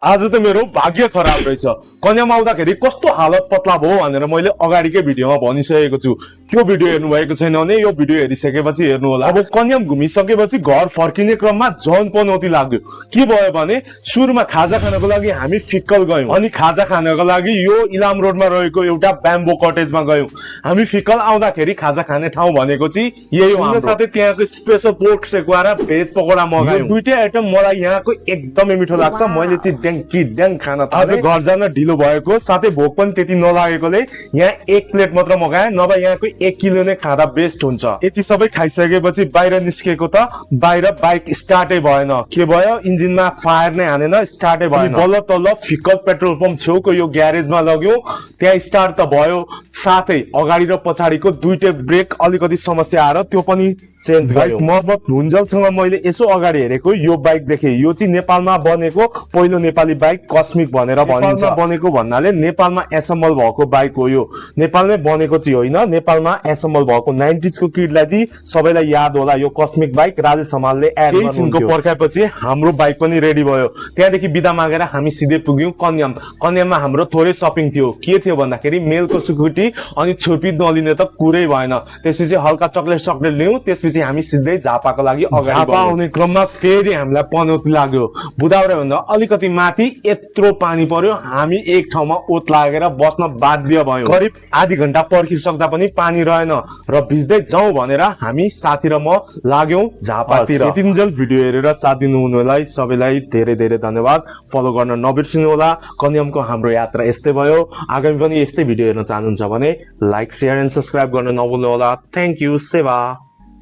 आज त मेरो भाग्य खराब रहेछ। कन्याम आउँदाखेरि कस्तो हालत पतला भयो भनेर मैले अगाडिकै भिडियोमा भनिसकेको छु। त्यो भिडियो हेर्नु भएको छैन भने यो भिडियो हेरिसकेपछि हेर्नु होला। अब कन्याम घुमिसकेपछि घर फर्किने क्रममा झन पनौती लाग्यो। के भयो भने सुरुमा खाजा खानको लागि हामी फिक्कल गयौं, अनि खाजा खानको लागि यो इलाम रोडमा रहेको एउटा ब्याम्बो कटेजमा गयौं। हामी फिक्कल आउँदाखेरि खाजा खाने ठाउँ भनेको चाहिँ यही हो। साथै त्यहाँको स्पेशल पोर्क सेकुवा र भेज पकोडा मगायौं। दुईटै आइटम मलाई यहाँको एकदमै मिठो लाग्छ। मैले चाहिँ ड्याङ खान आज घर जान ढिलो भएको, साथै भोक पनि त्यति नलागेकोले यहाँ एक प्लेट मात्र मगाए, नभए यहाँको 1 किलो नै खाँदा बेस्ट हुन्छ। यति सबै खाइसकेपछि बाहिर निस्केको त बाहिर बाइक स्टार्टै भएन। के भयो, इन्जिनमा फायर नै हानेन, स्टार्टै भएन। बल्ल तल्ल फिक्कल पेट्रोल पम्प छेउको यो ग्यारेजमा लग्यो, त्यहाँ स्टार्ट त भयो, साथै अगाडि र पछाडिको दुईटै ब्रेक अलिकति समस्या आएर त्यो पनि चेन्ज गर्यो। मर्मत हुन्जेलसँग मैले यसो अगाडि हेरेको यो बाइक देखे। यो चाहिँ नेपालमा बनेको पहिलो नेपाली बाइक कस्मिक भनेर भनिन्छ। बनेको भन्नाले नेपालमा एसेम्बल भएको बाइक हो। यो नेपालमै बनेको चाहिँ होइन, नेपालमा एसेम्बल भएको। 90s को किडलाई चाहिँ सबैलाई याद होला यो कस्मिक बाइक राजेश हमालले एड गर्नुहुन्थ्यो। पर्खाएपछि हाम्रो बाइक पनि रेडी भयो। त्यहाँदेखि बिदा मागेर हामी सिधै पुग्यौं कन्याम। कन्याममा हाम्रो थोरै शपिङ थियो। के थियो भन्दाखेरि मेलको सुकुटी अनि छुर्पी नलिने त कुरै भएन। त्यसपछि हल्का चक्लेट लियौं। त्यसपछि हामी सिधै झापाको लागि अगाडि झापा आउने क्रममा फेरि हामीलाई पनौती लाग्यो। बुदावरे भन्दा अलिकति माथि यत्रो पानी पर्यो, हामी एक ठाउँमा ओत लागेर बस्न बाध्य भयौं। करिब आधी घण्टा पर्खिसक्दा पनि पानी रहेन र भिज्दै जाउँ भनेर हामी साथी र म लाग्यौं झापातिर। यतिन्जेल भिडियो हेरेर साथ दिनुहुनेलाई सबैलाई धेरै धेरै धन्यवाद। फलो गर्न नबिर्सिनु होला। कन्यामको हाम्रो यात्रा यस्तै भयो। आगामी पनि यस्तै भिडियो हेर्न चाहनुहुन्छ भने लाइक, शेयर एन्ड सब्स्क्राइब गर्न नभुल्नु होला। Thank you. सेवा।